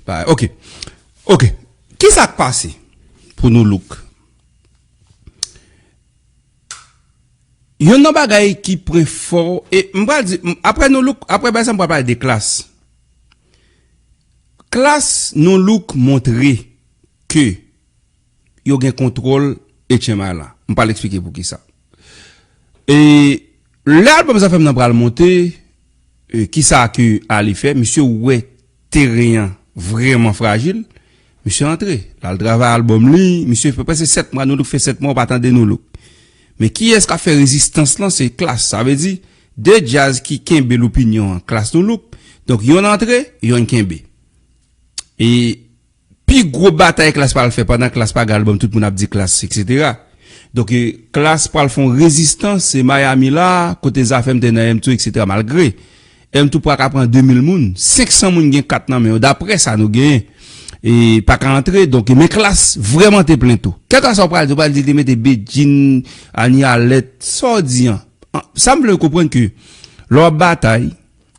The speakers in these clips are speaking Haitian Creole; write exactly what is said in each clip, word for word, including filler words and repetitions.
Bagay. Ok. Ok. Kisa k pase pou Nou Look? Youn nan bagay ki pran fò, e m pral di, m- apre Nou Look, apre bagay sa, m pral pale de Klass. Klass, Nou Look montre ke yo gen kontwòl H M I la. M pral eksplike poukisa. E lè albòm Zafèm nan pral monte, e, kisa ke Ali fè? Misye wè teren an vrèman frajil. Misye antre. L al travay albòm li. Misye fè prèske sèt mwa, Nou Look fè sèt mwa, ou pa tande Nou Look. Men kiyès k ap fè rezistans lan? Se Klass. Sa vle di, de djaz ki kenbe lopinyon an, Klass, Nou Look. Donk, yonn antre, yonn kenbe. E pi gwo batay Klass pral fè pandan Klass pa gen albòm, tout moun ap di Klass, et cetera. Donk, e, Klass pral fè yon rezistans, se Miami la, kote Zafèm te nan M two, et cetera. Malgre M two pa ka pran de mil moun, senk san moun gen kat nan men yo, daprè sa nou genyen, e pa ka antre. Donk, men Klass vrèman te plen tou. Kèlkeswa sa w pral di, w pral di li te mete bedjin, ani alèt, sa w di an. An- Sa m vle yo konprann ke lè w ap batay,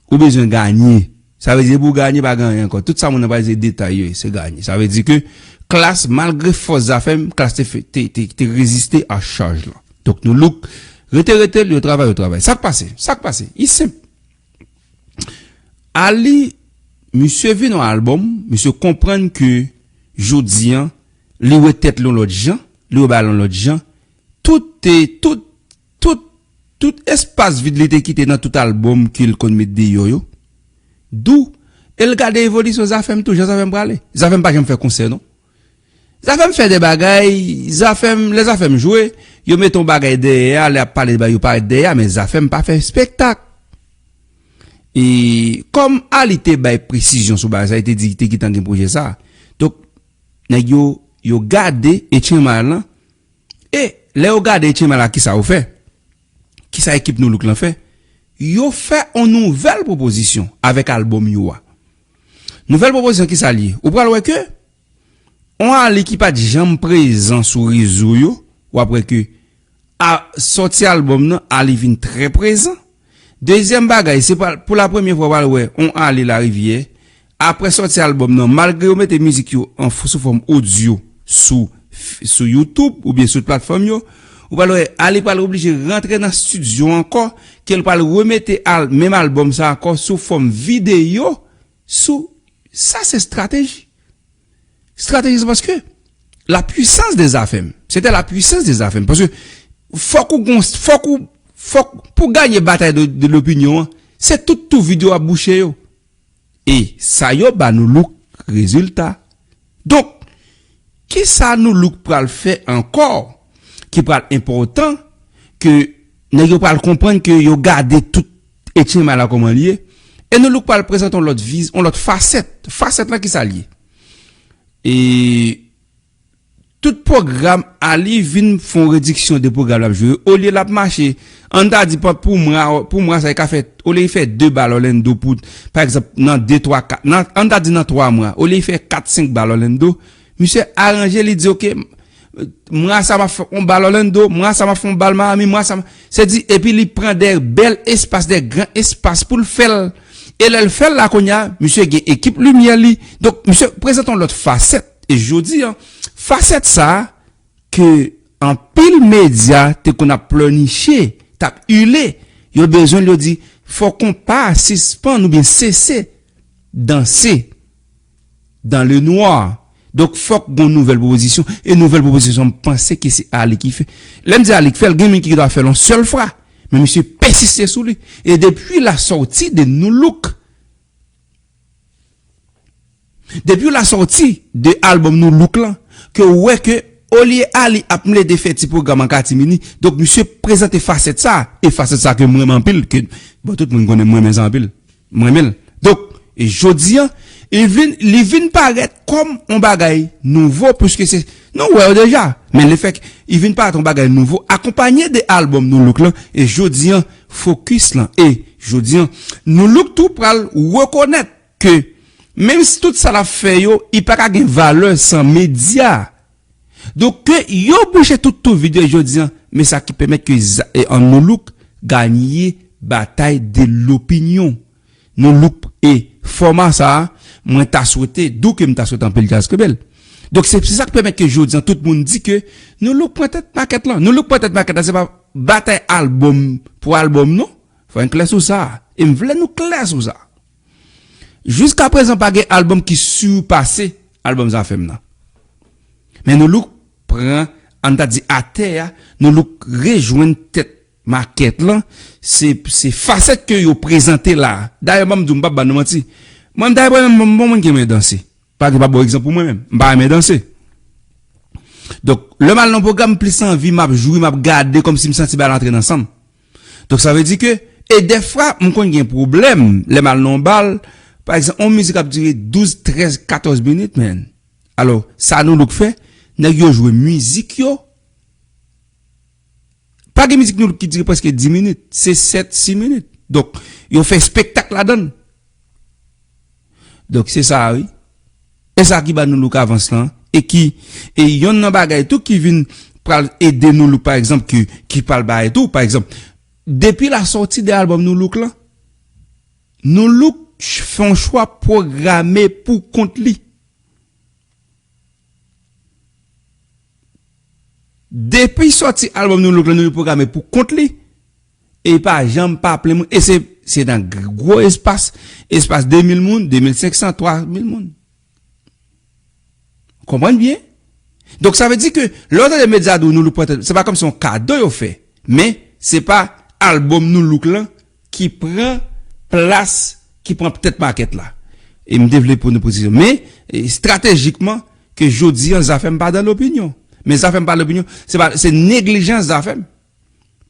ou bezwen ganye. Sa vle di, pou w ganye, pa gen anyen ankò. Tout sa moun nan pral di se detay yo ye, se ganye. Sa vle di ke Klass, malgre fòs Zafèm, Klass te, fè- te, te, te reziste a chaj lan. Donk, Nou Look, rete, rete, yo travay, yo travay. Sa k pase? Sa k pase? Li senp. Ali, misye vin yon albòm, misye konprann ke jodi an, li wè tèt li yon lòt jan, li wè bagay yon lòt jan. Tout te, tout, tout, tout espas vid li te kite nan tout albòm ke l konn met deyò yo. Dou, e l gade evolisyon Zafèm tou, jan Zafèm prale. Zafèm pa janm fè konsè, non. Zafèm fè de bagay, Zafèm, lè Zafèm jwe, yo mete yon bagay dèyè a, lè y ap pale de bagay, yo parèt dèyè a, men Zafèm pa fè espektak. E kòm Ali te bay presizyon sou bagay sa, li te di li te gentan gen pwojè sa. Donk, nèg yo, yo gade H M I lan, e lè yo gade H M I la, kisa yo fè? Kisa ekip Nou Look lan fè? Yo fè yon nouvèl pwopozisyon avèk albòm yo a. Nouvèl pwopozisyon, kisa l ye? Ou pral wè ke yon Ali ki pa t janm prezan sou rezo yo, w ap wè ke a sòti albòm nan, Ali vin trè prezan. Dezyèm bagay, se pa pou la premyè fwa w pral wè yon Ali Larivière. Apre sòti albòm nan, malgre yo mete mizik yo an f- sou fòm odyo sou, sou YouTube oubyen sou platfòm yo, ou pral wè Ali pral oblije rantre nan estidyo ankò, ke l pral remete al, menm albòm sa ankò sou fòm videyo, sou, sa se estrateji. Estrateji, se paske la puissance de Zafèm. C'était la puissance de Zafèm. Paske fòk ou gon, fòk ou, fòk, pou ganye batay de, de lopinyon an, se tout tou vid yo ap bouche yo. E sa yo ba Nou Look rezilta. Donk, kisa Nou Look pral fè ankò ki pral enpòtan ke nèg yo pral konprann ke yo gade tout H M I la kòman l ye. E Nou Look pral prezante yon lòt viz, yon lòt fasèt. Fasèt lan kisa l ye? E tout pwogram Ali vin fè yon rediksyon de pwogram l ap jwe. Olye l ap mache, ann ta di pa pou mwa, pou mwa sa li ka fè, olye li fè de bal Orlando pou, pa egzanp, nan de, twa, kat, nan, ann ta di nan twa mwa, olye li fè kat, senk bal Orlando, misye aranje, li di, "Ok, mwa sa m ap fè yon bal Orlando, mwa sa m ap fè yon bal Miami, mwa sa m-," se di, epi li pran de bèl espas, de gran espas pou l fè l. E lè l fè l la kounye a, misye gen ekip limyè li. Donk, misye prezante yon lòt fasèt. E jodi an, fasèt sa a ke anpil medya te konn ap plèniche, t ap ile, yo bezwen l, yo di, fò konpa a sispann oubyen sese danse dans le noir. Donk, fòk gon nouvèl pwopozisyon. E nouvèl pwopozisyon, m panse ke se Ali ki fè. Lè m di Ali ki fè l, gen moun ki ta fè l yon sèl fwa. Men misye pèsiste sou li. E depi la sòti de Nou Look, depi la sòti de albòm Nou Look lan, ke w wè ke olye Ali ap plede fè ti pwogram an katimini, donk misye prezante fasèt sa, e fasèt sa ke m renmen anpil, ke, bon, tout moun konnen m renmen sa anpil. M renmen l. Donk, e jodi an, li vin, li vin parèt kòm yon bagay nouvo, piske se, nou wè yo deja. Men lefèt, li vin parèt yon bagay nouvo, akonpanye de albòm Nou Look lan, e jodi an, fokis lan. E jodi an, Nou Look tou pral rekonèt ke menm si tout sa l ap fè yo, li pa ka gen valè san medya. Donk, ke yo bouche tout tou vid yo jodi an, men sa ki pèmèt ke za- e, an Nou Look ganye batay de lopinyon. Nou Look e fòma sa a, mwen ta swete, douke m ta swete anpil djaz ke bèl. Donk, se, se sa k pèmèt ke jodi an, tout moun di ke Nou Look pran tèt makèt lan. Nou Look pran tèt makèt lan, se pa batay albòm pou albòm, non. Fò n klè sou sa. E m vle nou klè sou sa. Jiska prezan, pa gen albòm ki sipase albòm Zafèm nan. Men Nou Look pran, ann ta di, atè a, Nou Look rejwenn tèt makèt lan. Se, se fasèt ke yo prezante la. Dayè, ban m di w, m p ap ba nou manti. Mwen, dayè, mwen menm, m bon moun ki renmen danse. Pa egzanp, m ap ba w egzanp pou mwen menm. M pa renmen danse. Donk, lè m al nan pwogram, m plis anvi, m ap jwi, m ap gade, kòmsi m santi bagay la antre nan san m. Donk, sa vle di ke, e dèfwa, m konn gen pwoblèm, lè m al nan yon bal, pa egzanp, yon mizik ap dire douz, trèz, katòz minit, men. Alò, sa Nou Look fè, nèg yo jwe mizik yo, pa gen mizik Nou Look ki dire prèske dis minit, se sèt, sis minit. Donk, yo fè espektak ladan l. Donk, se sa a, wi. E sa ki ba Nou Look avans lan, e ki, e yonn nan bagay tou ki vin pral ede Nou Look, pa egzanp, ki, ki pral bay tou, pa egzanp, depi la sòti de albòm Nou Look lan, Nou Look ch-, fè yon chwa pwograme pou kont li. Depi sòti albòm Nou Look lan, Nou Look pwograme pou kont li. E pa janm pa plen moun. E se, se nan gwo espas, espas de mil moun, de mil senk san, twa mil moun. Konprann byen? Donk, sa vle di ke lè w tande medya di w Nou Look pran tèt, se pa kòmsi se yon kado yo fè. Men, se pa albòm Nou Look lan ki pran plas, ki pran tèt makèt la. E m te vle pou nou presizyon. Men, e, estratejikman, ke jodi an, Zafèm pa dan lopinyon. Men Zafèm pa dan lopinyon, se pa, se neglijans Zafèm.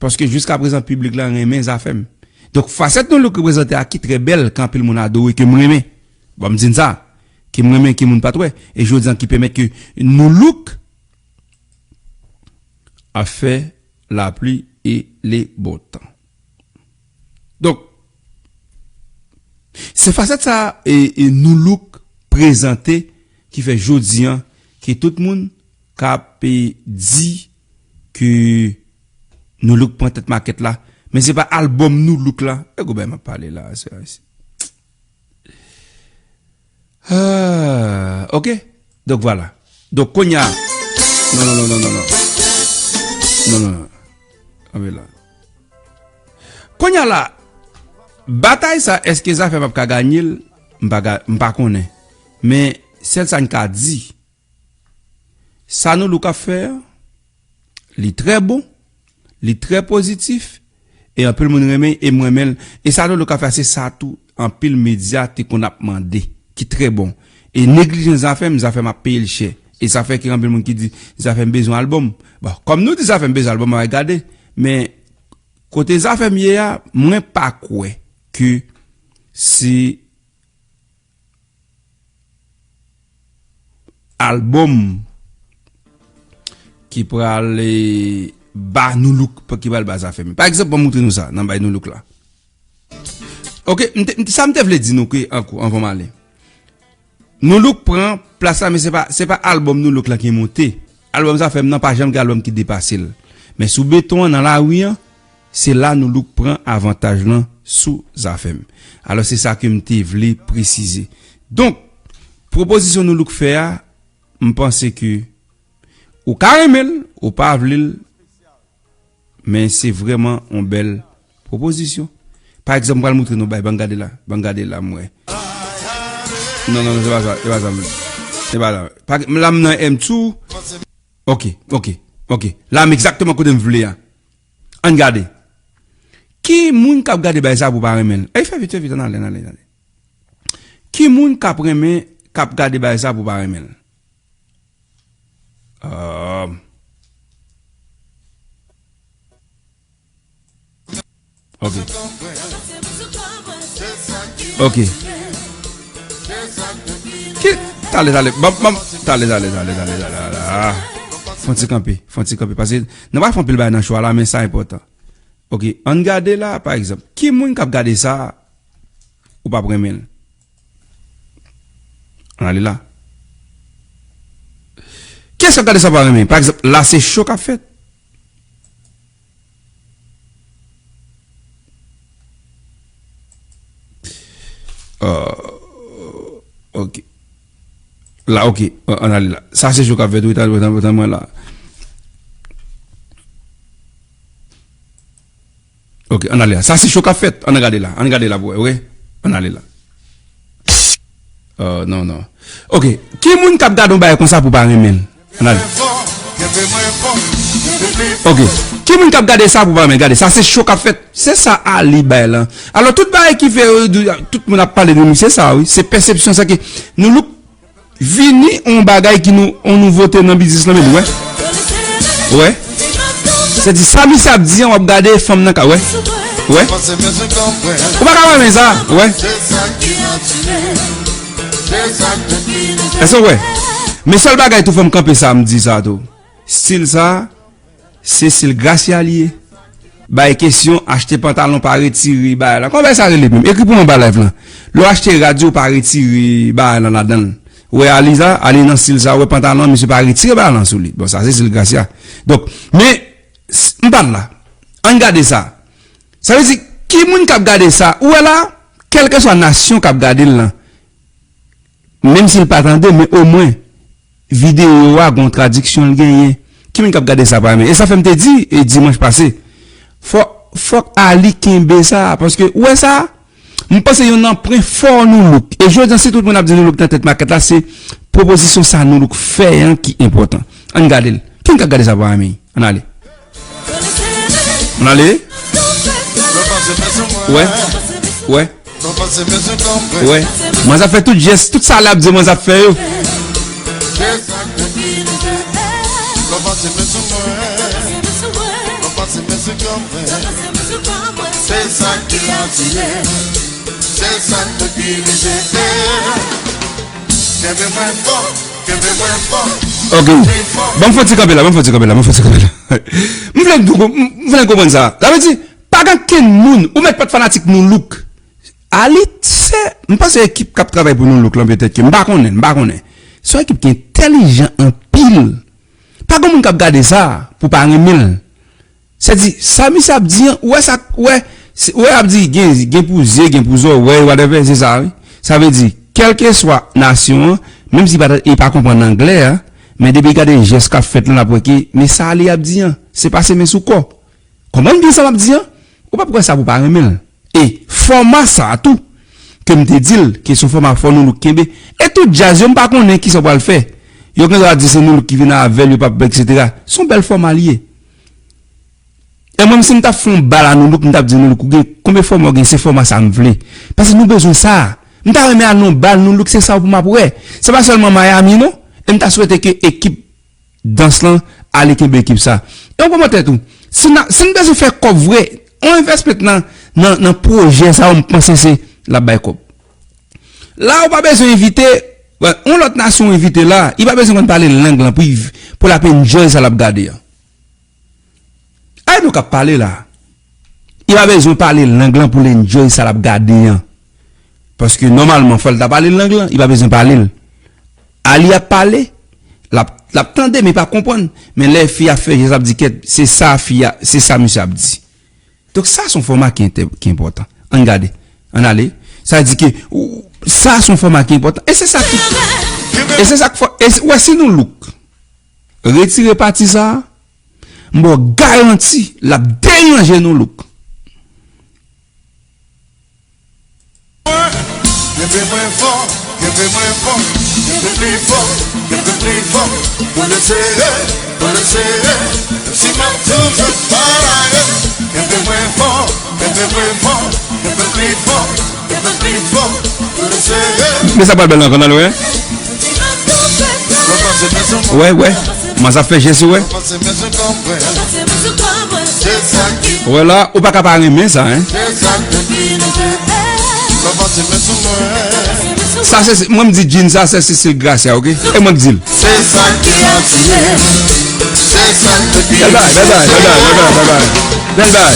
Paske jiska prezan, piblik la renmen Zafèm. Donk, fasèt Nou Look reprezante a ki trè bèl, ke anpil moun adore, ke m renmen. Bon, m di n sa, ke m renmen, ke moun pa t wè. E jodi an, ki pèmèt ke Nou Look ap fè lapli e le bon tan. Donk, se fasèt sa a, e, e Nou Look prezante ki fè jodi an ke tout moun k ap, e, di ke Nou Look pran tèt makèt la, men se pa albòm Nou Look la. E gwo bagay m ap pale la, se, se, Ah, ok. Donk, vwala. Donk, kounye a. Non, non, non, non, non, non. Non, non, non. Anbe la. Kounye a la, batay sa, èske Zafèm ap ka ganye l? M pa ga-, m pa konnen. Men, sèl sa n ka di, sa Nou Look ap fè a, li trè bon, li trè pozitif, e anpil moun renmen, e m renmen l. E sa Nou Look ap fè a, se sa tou anpil medya te konn ap mande, ki trè bon. E neglijans Zafèm, Zafèm ap peye l chè. E sa fè ke anpil moun ki di, Zafèm bezwen albòm. Bon, kòm nou di Zafèm bezwen albòm, n a gade. Men, kote Zafèm ye a, mwen pa kwè ke se albòm ki pral, eh, ba Nou Look, ki pral ba Zafèm. Pa egzanp, ban m montre nou sa, nan bay Nou Look la. Ok, m te, m te, sa m te vle di nou ke, anko, anvan m ale. Nou Look pran plas la, men se pa, se pa albòm Nou Look la ki monte. Albòm Zafèm nan pa janm gen albòm ki depase l. Men sou beton an, nan lari an, se la Nou Look pran avantaj lan sou Zafèm. Alò, se sa ke m te vle presize. Donk, pwopozisyon Nou Look fè a, m panse ke ou ka renmen l, ou pa vle l, men se vrèman yon bèl pwopozisyon. Pa egzanp, m pral montre nou bay, ban n gade la, ban n gade la, m wè. Non, non, non, se pa sa, se pa sa, m, se pa la. Pa, la, m nan M two. Ok, ok, ok. La, m egzakteman kote m vle a. Ann gade. Ki moun k ap gade bay sa pou pa renmen l? Ey, fè vit, fè vit, ann ale, ann ale, ann ale. Ki moun k ap renmen, k ap gade bay sa pou pa renmen l? Ah. Ok. Ok. Ki, tale, tale, ban, ban, tale, tale, tale, tale, tale, tale. Ah. Fon ti kanpe, fon ti kanpe. Paske, nou pa fè anpil bagay nan cho a la, men sa enpòtan. Ok, ann gade la, pa egzanp. Ki moun k ap gade sa, ou p ap renmen l? Ann ale la. Kiyès k ap gade sa pa renmen? Pa egzanp, la se cho k ap fèt. Euh, La, ok. An, ann ale la. Sa se cho k ap fèt, wi, tann, tann, tann mwen la. Ok, ann ale la. Sa se cho k ap fèt. Ann gade la. Ann gade la pou wè, ok? Ann ale la. Euh, non, non. Ok. Ki moun k ap gade yon bagay konsa pou pa renmen l? Ann ale. Ok. Ki moun k ap gade sa pou pa renmen l? Gade, sa se cho k ap fèt. Se sa Ali bay lan. Alò, tout bagay ki fè yo di, tout moun ap pale de misye sa, wi. Se pèsepsyon sa ke Nou Look vini yon bagay ki nou, yon nouvote nan biznis lan, men wè. Wè. Se di sa misye ap di an, w ap gade fanm nan ka, wè. Wè. Ou pa ka renmen sa, wè. Èske w wè? Men sèl bagay tou fè m kanpe sa, m di sa tou. Stil sa, se stil Gracia li ye. Bay kesyon, achte pantalon pa retire bagay la. Kòman bagay sa rele menm? Ekri pou mwen anba live lan. Lè w achte rad yo pa retire bagay lan ladan l. Ou wè Ali sa, Ali nan stil sa, ou wè pantalon, misye pa retire bagay lan sou li. Bon, sa se stil Gracia. Donk, men, s- m pa t la. Ann gade sa. Sa vle di, ki moun k ap gade sa? Ou wè la, kèlkeswa nasyon k ap gade l lan, menm si l pa tande, men omwen, videyo a gon tradiksyon l genyen. Ki moun k ap gade sa pa renmen? E sa fè m te di, e dimanch pase, fò, fòk Ali kenbe sa, paske, ou wè sa, m panse yon anpren fò Nou Look. E jodi a, si tout moun ap di Nou Look nan tèt makèt la, se pwopozisyon sa Nou Look fè an ki enpòtan. Ann gade l. Ki moun k ap gade sa pa renmen? Ann ale. Ann ale. Wè. Wè. Wè. Manzè ap fè tout jès, tout sa l ap di manzè ap fè yo. Se sa ki atire, se sa k te dirije. Kenbe mwen fò, kenbe mwen fò. Ok. Ban m fè ti kanpe la, ban m fè ti kanpe la, ban m fè ti kanpe la. M vle nou, m vle konprann sa. Sa vle di, pa gen kenn moun, ou mèt pa t fanatik Nou Look. Ali, se, m panse ekip k ap travay pou Nou Look lan, petèt ke m pa konnen, m pa konnen. Se yon ekip ki entèlijan anpil. Pa gen moun k ap gade sa pou pa renmen l. Se di, sa misye ap di an, ou wè sa, ou wè, se- ou wè ap di gen, gen pou zye, gen pou zòrèy, whatever, se sa, wi. Sa vle di, kèlkeswa nasyon an, menm si pa, e pa konprann anglè a, men depi gade jès k ap fèt lan, l ap wè ke, men sa li ap di an, se pase men sou kò. Konprann byen sa m ap di an? Ou p ap kwè sa pou pa renmen l. E fòma sa a tou, ke m te di l, ke se yon fòma fò Nou Look kenbe. E tout djaz yo, m pa konnen kisa w pral fè. Yo gen dwa di se Nou Look ki vin avè l, yo p ap, etsetera. Se yon bèl fòma li ye. E mwen, si m t ap fè yon bal a Nou Look, m t ap di Nou Look, ou gen konbyen fòma w gen, se fòma sa m vle. Paske nou bezwen sa. M ta renmen al nan yon bal Nou Look, se sa pou m ap wè. Se pa sèlman Miami, non. E m ta swete ke ekip dans lan, ale kenbe ekip sa. E yon kòmantè tou. Si n a, si n bezwen fè kòb vre, yon envèsman nan, nan, nan pwojè sa yo, m panse se l ap bay kòb. La, ou pa bezwen envite, wè, yon lòt nasyon envite la, li pa bezwen konn pale lang lan pou, pou l ap enjoy sa l ap gade an. Ay, nou k ap pale la. Li pa bezwen pale lang lan pou l enjoy sa l ap gade an. Paske nòmalman, fò l ta pale lang lan, li pa bezwen pale l. Ali ap pale, l ap, l ap tande, men li pa konprann. Men lè fi a fè jès, l ap di, kèt, se sa fi a, se sa misye ap di. Donk, sa se yon fòma ki entè-, ki enpòtan. Ann gade, ann ale. Sa di ke, ou- sa se yon fòma ki enpòtan. E se sa ki, e se sa k fò, e se- wè, si Nou Look retire pati sa a, m ba w garanti, l ap deranje Nou Look. Kenbe mwen fò, kenbe mwen fò, kenbe pli fò, kenbe pli fò. Kole sere, kole sere, menm si m ap toujou pa lage. Kenbe mwen fò, kenbe mwen fò, kenbe pli fò, kenbe pli fò. Kole sere. Men sa pral bèl ankò, n al wè. Wè, wè. Manzè ap fè jès, wè. Wè la, ou pa ka pa renmen sa, en. Sa se, se- mwen m di Jean sa, se Cecil Gracia, ok? E mwen k di l. Bèl bagay, bèl bagay, bèl bagay, bèl bagay, bèl bagay. Bèl bagay.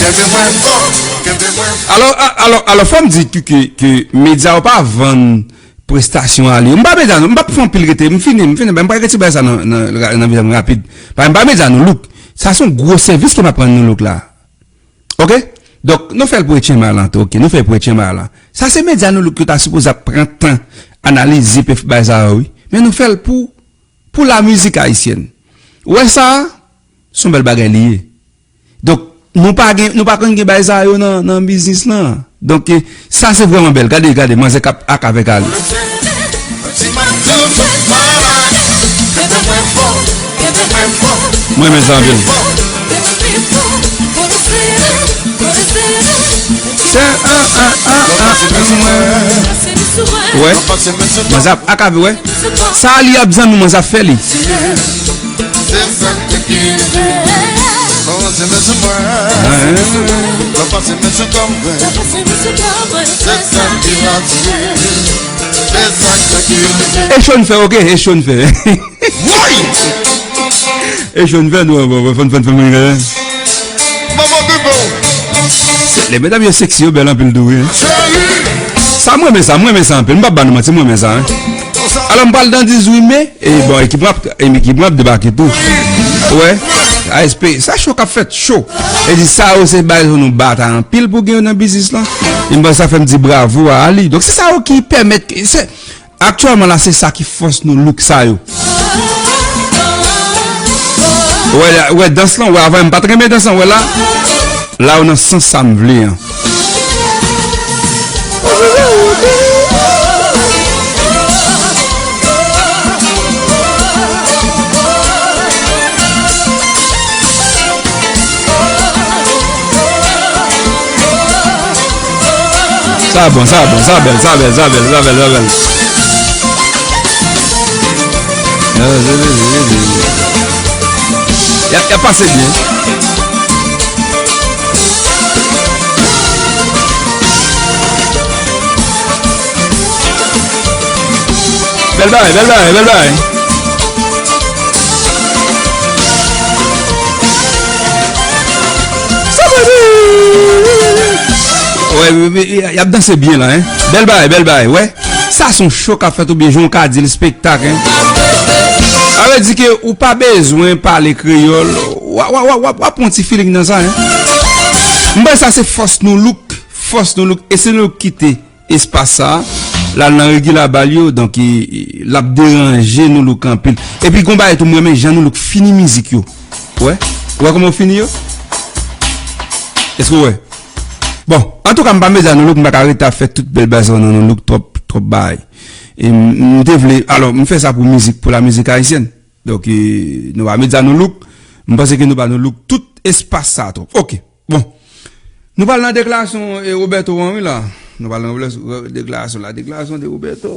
Alò, a- alò, alò, fò m di ke, ke, ke medya yo pa vann prestasyon a li. M pa medya nou, m p ap fè anpil rete, m fini, m fini, m pa rete bay sa nan, nan, nan videyo m rapid. Pa, m pa medya nou, Look. Sa se yon gwo sèvis ke m ap rann Nou Look la. Ok? Donk, nou fè l pou Etchen Malan tou, ok? Nou fè l pou Etchen Malan. Sa se medya Nou Look yo ta sipoze ap pran tan analize pèf bay sa yo, wi. Men nou fè l pou, pou la mizik ayisyèn. Ou wè sa a? Se yon bèl bagay li ye. Donk, nou pa gen, nou pa konn gen bagay sa yo nan, nan biznis lan. Donk, eh, sa se vrèman bèl. Gade, gade, manzè k ap ak avèk ale. Mwen renmen sa anpil. Se an, an, an, an, an, mwen. Wè. Manzè ap ak avèk, wè. Sa li ap zanmi, manzè ap fè li. E cho n fè, oke, e cho n fè. E cho n fè, nou, bon, bon, fòn, fòn, fòn, fòn. Lè medam yo seksi, yo bèl anpil tou, wi. Sa, mwen renmen sa, mwen renmen sa anpil. M p ap ba nou manti, mwen renmen sa, wi. Alò, m pral nan dizuit me, e bon, ekip mwen ap, e ekip mwen ap debake tou. Wè, A S P, sa cho k ap fèt, cho. E di sa yo se bagay nou batay anpil pou gen yo nan biznis lan. E m panse sa fè m di bravo a Ali. Donk, se sa yo ki pèmèt, se, aktyèlman la, se sa ki fòs nou look sa yo. Wè, wè, dans lan, wè, avan m pa t renmen dans lan, wè la. La, ou nan sans sa m vle an. Sa bon, sa bon, sa bèl, sa bèl, sa bèl, sa bèl, sa bèl. Y a, y a pase byen. Bèl bagay, bèl bagay, bèl bagay. Sa vle di. Wè, wè, wè, y ap danse byen la, en. Bèl bagay, bèl bagay, wè. Sa se yon cho k ap fèt oubyen jan w ka di l, spektak, en. Sa vle di ke ou pa bezwen pale kreyòl. W a, w a, w a, w a, w a pran yon ti feeling nan sa, en. M panse sa se fòs nou look, fòs nou look, e se nou look kite espas sa a, l al nan regila bal yo, donk, e, e, l ap deranje Nou Look anpil. Epi, gon bagay tou, mwen renmen jan Nou Look fini mizik yo. Ou wè? Ou wè kòman yo fini yo? Èske ou wè? Bon, antouka, m pa mezan Nou Look, m pa ka rete ap fè tout bèl bagay sa yo nan Nou Look, twòp, twòp bagay. E m, m te vle, alò, m fè sa pou mizik, pou la mizik ayisyèn. Donk, e, nou pa mezan Nou Look, m panse ke nou ba Nou Look tout espas sa a twòp. Oke. Bon. Nou pral nan deklarasyon, e, Roberto an, wi, la. Nou pral nan deklarasyon la. Deklarasyon de Roberto.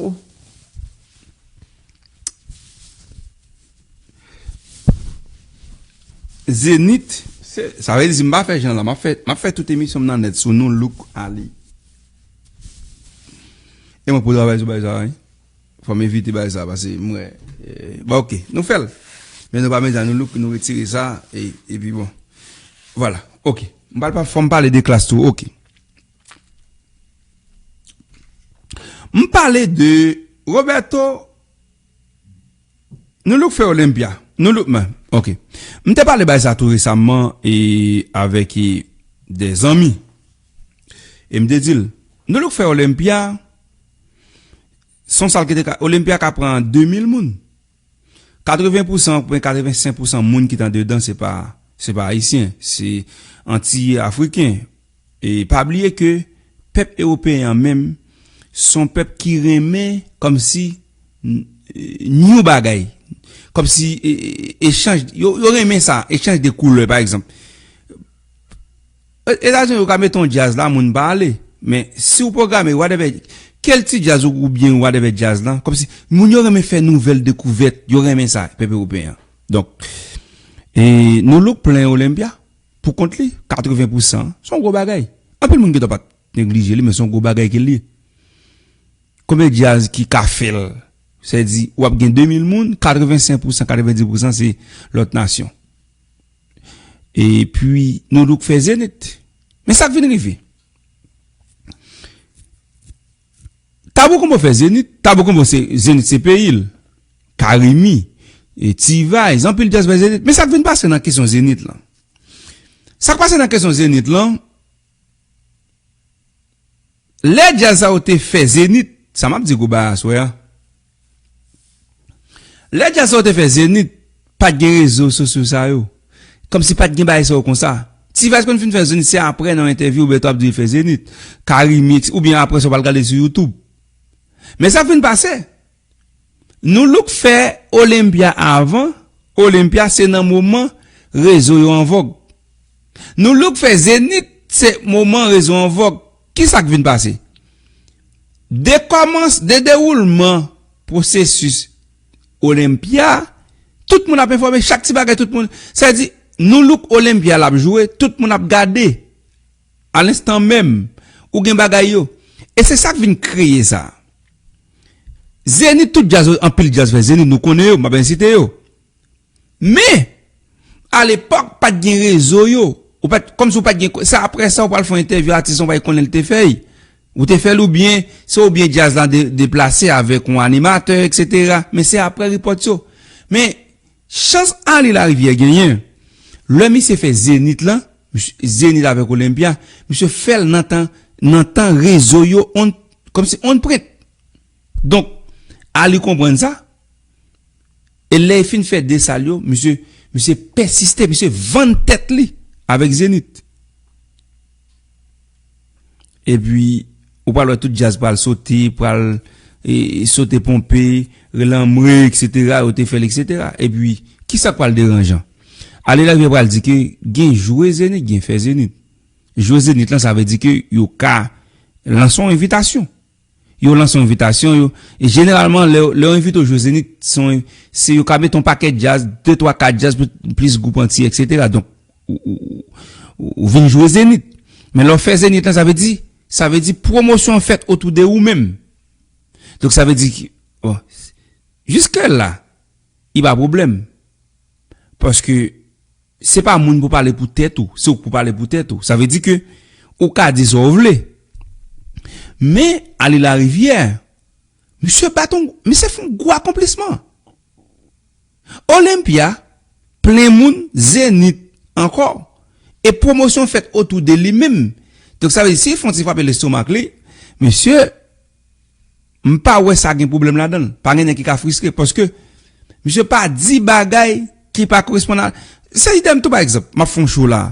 Zenith, se, sa vle di, si m pa fè jan la, m ap fè, m ap fè tout emisyon m nan nèt sou Nou Look, Ali. E mwen pou travay sou bagay sa, wi. Fò m evite bagay sa, paske m wè, e, bon, oke, nou fè l. Men nou pa mezan Nou Look, nou retire sa, e, epi bon. Vwala, oke. M pral pa, fò m pale de klas tou, oke. M pale de Roberto, Nou Look fè Olympia. Nou Look, men, oke. M te pale bagay sa tou resaman, e, avèk, e, de zanmi. E m te di l, Nou Look fè Olympia, se yon sal ki te ka, Olympia ka pran de mil moun. Katreven pousan oubyen katrevensenk pousan moun ki t andedan, se pa, se pa ayisyen, se antiyè, afriken. E pa bliye ke pèp ewopeyen an menm, se yon pèp ki renmen kòmsi n-, new bagay. Kòmsi, e, e, echanj, yo, yo renmen sa, echanj de koulè, pa egzanp. E, Etazini, yo ka mete yon djaz la, moun pa ale. Men si w pwograme whatever, kèl ti djaz ou, oubyen whatever djaz la, kòmsi moun yo renmen fè nouvèl dekouvèt, yo renmen sa, pèp ewopeyen an. Donk, e, Nou Look plen Olympia, pou kont li, katreven pousan, se yon gwo bagay. Anpil moun gentan pa t neglije li, men se yon gwo bagay ke l ye. Konbyen djaz ki ka fè l? Sa vle di, w ap gen de mil moun, katrevensenk pousan, katrevendis pousan se lòt nasyon. Epi, Nou Look fè Zenith. Men sa k vin rive. Tabou Combo fè Zenith, Tabou Combo se, Zenith se peyi l. Carimi, e T-Vice, anpil djaz fè Zenith. Men sa k vin pase nan kesyon Zenith lan. Sa k pase nan kesyon Zenith lan, lè djaz sa yo te fè Zenith, sa m ap di gwo bagay aswè a. Lè djaz sa yo te fè Zenith, pa t gen rezo sosyo sa yo. Kòmsi pa t gen bagay sa yo konsa. T-Vice konn fin fè Zenith, se apre nan entèvyou Beto ap di l fè Zenith. Carimi, oubyen apre sa w pral gade sou YouTube. Men sa k vin pase, Nou Look fè Olympia avan, Olympia se nan moman rezo yo an vòg. Nou Look fè Zenith se moman rezo an vòg. Kisa k vin pase? De kòmans, de dewoulman pwosesis Olympia, tout moun ap enfòme, chak ti bagay tout moun. Sa di, Nou Look Olympia l ap jwe, tout moun ap gade. A lenstan menm, ou gen bagay yo. E se sa k vin kreye sa. Zenith, tout djaz, anpil djaz fè Zenith, nou konnen yo, m ap site yo. Men, alepòk, pa t gen rezo yo. Ou pa t, kòmsi ou pa t gen, se apre sa ou pral fè yon entèvyou atis, ou pa konnen l te fè l. Ou te fè l oubyen, se oubyen djaz la de, deplase avèk yon animatè, etsetera. Men se apre repòt yo. Men, chans Arly Larivière genyen, lè misye fè Zenith lan, misye, Zenith avèk Olympia, misye fè l nan tan, nan tan rezo yo on, kòmsi on prent. Donk, Arly konprann sa, e lè l fin fè de sal yo, misye, misye pèsiste, misye vann tèt li avèk Zenith. Epi, ou pral wè tout djaz pral sote, pral e, sote ponpe, rele anmwe, etsetera, yo te fè l, etsetera. Epi, kisa k pral deranjan? Arly Larivière pral di ke gen jwe Zenith, gen fè Zenith. Jwe Zenith lan, sa vle di ke yo ka lanse yon envitasyon. Yo lanse yon envitasyon, yo, e jeneralman, lè, lè yo envite w jwe Zenith, se yon, se yo ka mete yon pakèt djaz, de, twa, kat djaz, plis gwoup antye, etsetera. Donk, ou, ou, ou, ou vin jwe Zenith. Men lè w fè Zenith lan, sa vle di, sa vle di pwomosyon an fèt otou de ou menm. Donk, sa vle di, bon, jiske la, li pa pwoblèm. Paske se pa moun pou pale pou tèt ou, se ou k pou pale pou tèt ou. Sa vle di ke ou ka di sa w vle. Men, Arly Larivière, misye bat yon, misye fè yon gwo akonplisman. Olympia, plen moun, Zenith ankò. E pwomosyon fèt otou de li menm. Donk, sa vle di, si l fè yon ti frape lestomak li, mesye, m pa wè sa gen pwoblèm ladan l. Pa gen nèg ki ka fristre, paske misye pa di bagay ki pa koresponn a, se idèm tou, pa egzanp, m ap fè yon show la.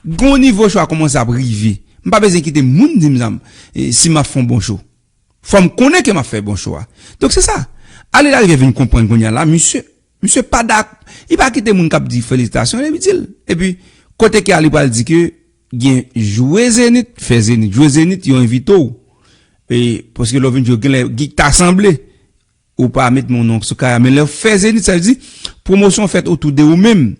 Gen yon nivo show a kòmanse ap rive. M pa bezwen kite moun di m sa m, e, si m ap fè yon bon show. Fò m konnen ke m ap fè bon show a. Donk, se sa. Arly Larivière vin konprann kounye a la, misye, misye pa dak, li pa kite moun k ap di felisitasyon, li di l. Epi, kote ke Arly pral di ke gen jwe Zenith, fè Zenith, jwe Zenith, yo envite w. E, paske lè w vin jwe, genlè gig ta sanble, ou pa met men w non sou kay la, men lè w fè Zenith, sa vle di, pwomosyon fèt otou de ou menm.